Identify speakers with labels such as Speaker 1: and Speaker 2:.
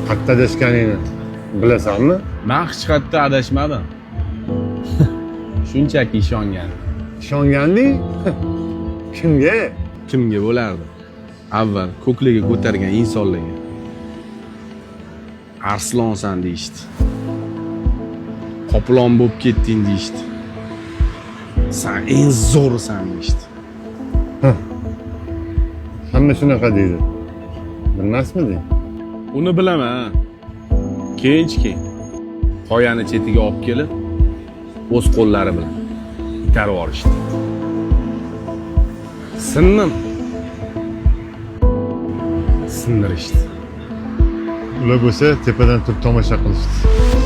Speaker 1: Qayerda adashganingni bilasanmi?
Speaker 2: Man hech qayerda adashmadim. Shunchaki ishongan.
Speaker 1: Ishonganding? Kimga?
Speaker 2: Kimga bo'lardi? Avval ko'klarga ko'targan insonlarga. Arslonsan deyishdi. Qoplon bo'lib ketding deyishdi. San eng zo'risan deyishdi.
Speaker 1: Hamma shunaqa deydi. Bilmasmiding?
Speaker 2: Uni bilaman. Keyinchi keyin qoyani chetiga olib kelib, o'z qo'llari bilan itarib yuborishdi. Sindim. Sindirishdi.
Speaker 1: Ular bo'lsa tepadan turib tomosha qilishdi.